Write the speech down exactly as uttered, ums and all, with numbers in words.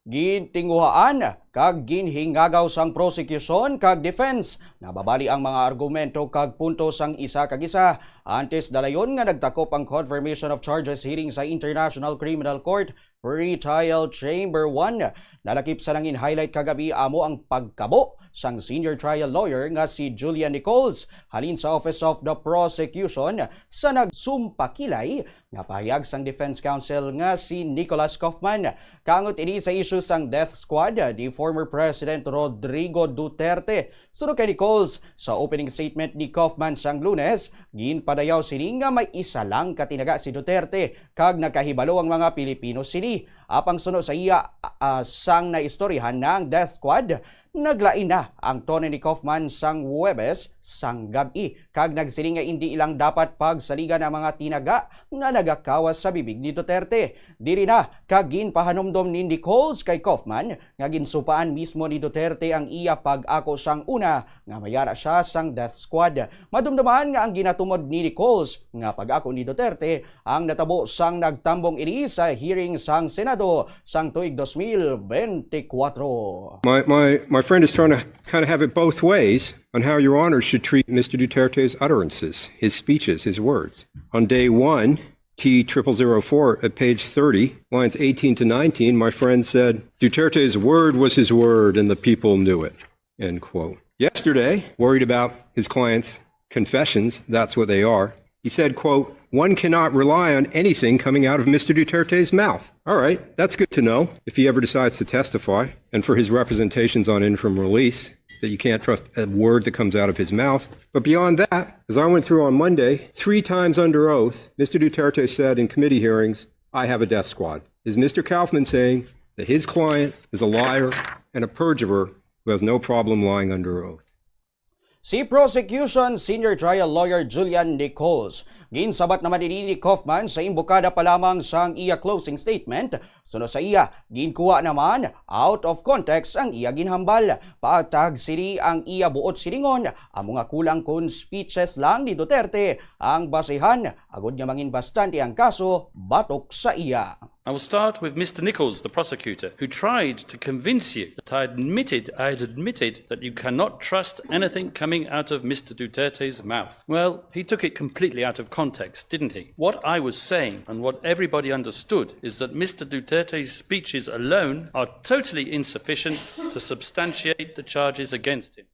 Gintinguhaan kag ginhingagaw sang prosecution kag defense nababali ang mga argumento kag punto sang isa kag isa antes dalayon nga nagtakop ang confirmation of charges hearing sa International Criminal Court Pre-Trial Chamber one. Nalakip sa nangin highlight kagabi amo ang pagkabo sang senior trial lawyer nga si Julian Nichols halin sa Office of the Prosecution sa nagsumpakilay nga pahayag sang defense counsel nga si Nicholas Kaufman. Kaangot ini sa isyu sang death squad ni former President Rodrigo Duterte. Suno kay Nichols, sa opening statement ni Kaufman sang Lunes, ginpadayaw sini nga may isa lang ka tinaga si Duterte kag nakahibalo ang mga Pilipino sini. Apang suno sa iya, ah, sang naistoryahan na ang death squad, naglain na ang tone ni Kaufman sang Huwebes sang gab-i kag nagsiling nga indi lang dapat pagsaligan ang mga tinaga nga nagakawas sa bibig ni Duterte. Diri na kag ginpahanumdom ni Nichols kay Kaufman nga ginsupaan mismo ni Duterte ang iya pag-ako sang una nga mayara siya sang death squad. Madumduman nga ang ginatumod ni Nichols nga pag-ako ni Duterte ang natabo sang nagtambong ini sa hearing sang Senado sang tuig dos mil bente kuwatro. My, my, my friend is trying to kind of have it both ways on how Your Honor should treat Mister Duterte's utterances, his speeches, his words. On day one, T triple zero four, at page thirty, lines eighteen to nineteen, my friend said, "Duterte's word was his word, and the people knew it," end quote. Yesterday, worried about his client's confessions, that's what they are, he said, quote, "One cannot rely on anything coming out of Mister Duterte's mouth." All right, that's good to know if he ever decides to testify, and for his representations on interim release, that you can't trust a word that comes out of his mouth. But beyond that, as I went through on Monday, three times under oath, Mister Duterte said in committee hearings, "I have a death squad." Is Mister Kaufman saying that his client is a liar and a perjurer who has no problem lying under oath? Si Prosecution Senior Trial Lawyer Julian Nichols, ginsabat naman ini ni Kaufman sa imbukada pa lamang sang iya closing statement. Suno sa iya, ginkuha naman out of context ang iya ginhambal. Patag sini ang iya buot silingon, amo nga kulang kon speeches lang ni Duterte ang basihan agud nga mangin bastante ang kaso batok sa iya. I will start with Mister Nichols, the prosecutor, who tried to convince you that I admitted, I had admitted that you cannot trust anything coming out of Mister Duterte's mouth. Well, he took it completely out of context, didn't he? What I was saying and what everybody understood is that Mister Duterte's speeches alone are totally insufficient to substantiate the charges against him.